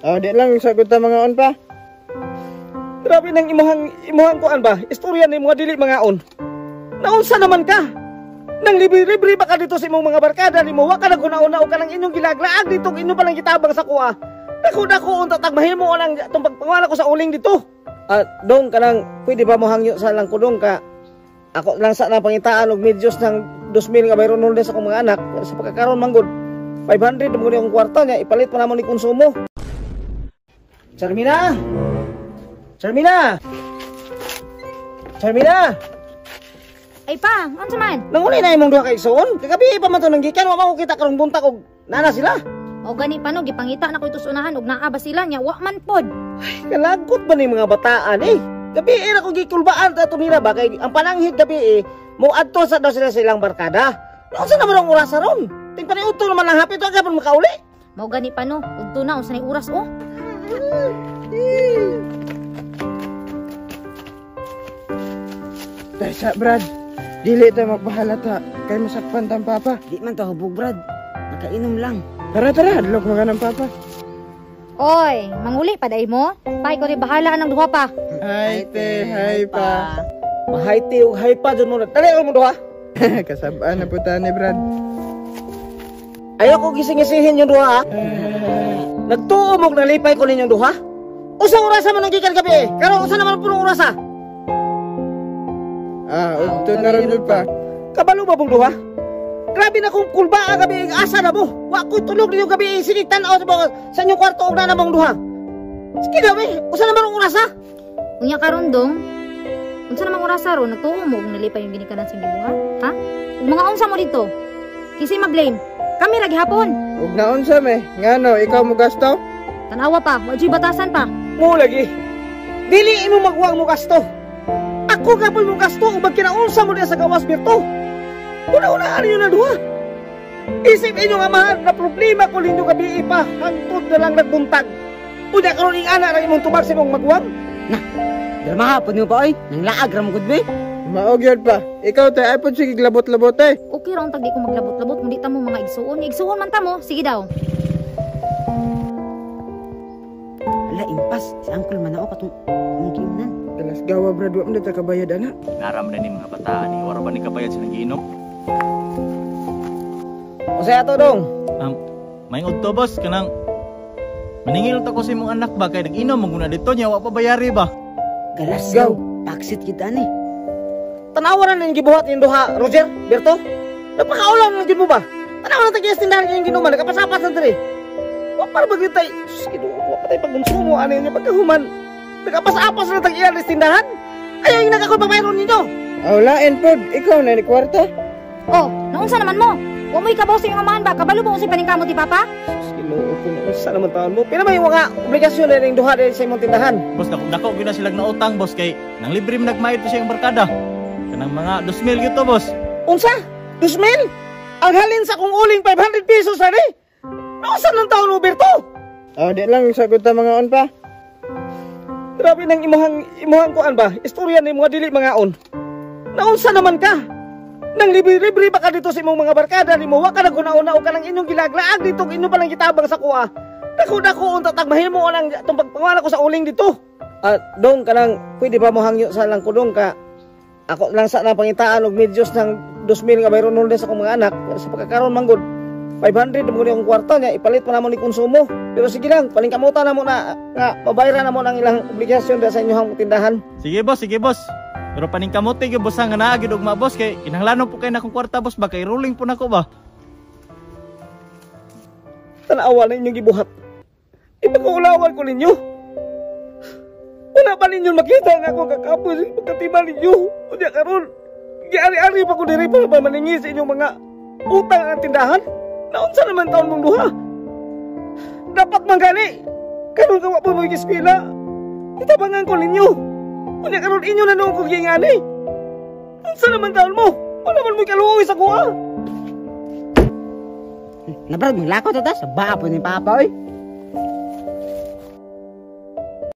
Oh, di lang sa ta mga on pa. Grabe nang imuhang kuan ba? Istorya ni mga dili mangaon. Naunsa naman ka? Nang libre-libre pa ka dito sa imong mga barkada nimo, wa ka naguna-una o kanang inyong gilaglaag dito, inyo palang gitabang sa kuha. Dako-dako unta tag mahimo lang itong pagpangwala ko sa uling dito. Ah, dong kanang pwede ba mo hangyo sa lang ko dong ka? Ako lang sa nang pangitaan og medyos ng 2,000 nga bayron sa akong mga anak sa pagkakaron manggod. 500 mo akong kwarta niya ipalit pa namo ni konsumo. Charmina! Charmina! Charmina! Ay pa, unsa man? Nanguli na imong duha ka igsoon. Kagabi pa man to nang gikan, wa man ko kita karong buntag og nana sila. O gani pa no, gipangita na ko ito sa unahan og naa ba sila nya, wa man pod. Ay, kalagot ba ni mga bataan eh? Gabi eh ako gikulbaan ta nila ba kay ang pananghid gabi eh mo adto sa daw sila sa ilang barkada. Unsa naman ang oras ron? Ting paniudto naman ang hapit wa gapon makauli. Mao gani pa no, udto na unsa nay oras oh. Taysa Brad. Dili ta magpahalata kay masakpan tang papa. Di man ta hubog Brad. Nakainom lang. Tara tara, hadlok mga ng papa. Oy, manguli pa day mo. Pay ko di bahala nang duha pa. Hi te, hi pa. Mahay te ug hay pa jud mo. Dali mo duha. Kasabaan na po ta ni Brad. Ayaw ko gising-gisihin yung duha ha. Nagtuo mong nalipay ko ninyong duha. Usang orasa man ang gikan gabi eh. Karon usa naman punong orasa. Ah, udto na ron jud pa. Kabalo ba mong duha? Grabe na kong kulba ang gabi, asa na mo. Wa ko'y tulog ninyo gabi, sige tan-aw sa inyong kwarto og na mong duha. Sige daw eh, usa naman ang orasa. Unya karon dong. Unsa namang orasa ron nagtuo mo og nalipay yung ginikanan sa gibuhat, ha? Ug mga unsa mo dito? Kinsa ma-blame? Kami ra gihapon. Ug naunsa me? Ngano ikaw mo gasto? Tanawa pa, wa jud batasan pa. Mo lagi. Dili imo magwang mo gasto. Ako gapon mo gasto ug magkinaunsa mo diya sa gawas Berto. Una-unaan ninyo na duha. Isip inyo nga mahal na problema ko ninyo gabi pa hangtod na lang nagbuntag. Unya karon ing ana ra imong tubag sa imong magwang. Na, drama hapon nimo pa oy, nang laag ra mo gud be. Mao gyud pa. Ikaw te ay pod sige labot-labot eh. Okay ra untag di ko maglabot-labot, mundi ta mo mga igsuon. Igsuon man ta mo, sige daw. Ala impas, si Uncle man ako katong among giingnan. Talas gawa Brad, wa man ta kabayad ana. Naram na ni mga bataan ni wala ba ni kabayad sa nagiinom? Unsay ato dong? May udto boss kanang maningil ta ko sa imong anak ba kay nag-inom mo guna dito niya wa pa bayari ba? Galas Gaw. Paksit kita ni. Tanawa na ning gibuhat ning duha, Roger, Berto. Nagpakaulaw na gyud mo ba? Tanawa na tag tindahan kayong ginuman, nagkapasapas na diri. Wa para ba gyud tay, sige do, wa pa tay pagkonsumo ani niya pagkahuman. Nagkapasapas na tag iyan tindahan. Ayaw yung nagkakoy pabayron ninyo. Aw lain pod, ikaw na ni kwarta. Oh, naunsa naman mo? Wa mo'y kabaw sa iyong amahan ba? Kabalo ba unsay paningkamot ni papa? Ginoo ko, unsa naman taon mo? Pila may mga obligasyon na ning duha diri sa imong tindahan. Boss, dako dako gyud na silang nautang boss kay nang libre man nagmayad pa siya yung barkada. Kanang mga 2,000 gyud to boss. Unsa? 2,000? Ang halin sa akong uling 500 pesos ani. Naunsa nang taon mo Berto? Oh, di lang sagot ta mga on pa. Grabe nang imuhang kuan ba? Istorya ni mga dili mangaon. Naunsa naman ka? Nang libre-libre pa ka dito sa imong mga barkada nimo, wa ka naguna-una o kanang inyong gilaglaag dito, inyo palang gitabang sa kuha. Dako-dako unta tag mahimo lang itong pagpangwala ko sa uling dito. Ah, dong kanang pwede ba mo hangyo sa lang ko dong ka? Ako lang sa nang pangitaan og medyos ng 2,000 nga bayron sa akong mga anak sa pagkakaron manggod. 500 mo akong kwarta niya ipalit pa namo ni konsumo. Pero sige lang, palingkamutan na mo na nga mabayran na mo ang ilang obligasyon sa inyong tindahan. Sige boss, sige boss. Pero paningkamote gyud boss nga naa gyud ugma boss kay kinahanglanon po kay na akong kwarta boss ba kay rolling po nako ba. Tanawa na inyong gibuhat. Ipagkaulawan ko ninyo. Wala pa ninyo makita nga ako kakapos pagkatiba ninyo. Unya karon, giari-ari pa ko diri para maningi sa inyong mga utang ang tindahan. Naunsa naman taon mong duha? Dapat man gani. Karon ka wa pa mo eskwela. Itabangan ko ninyo. Unya karon inyo na noong kong giingani. Unsa naman taon mo? Wala man mo kaluoy sa kuha. Na Brad, maglakaw ta ta sa baa po ni papa oy.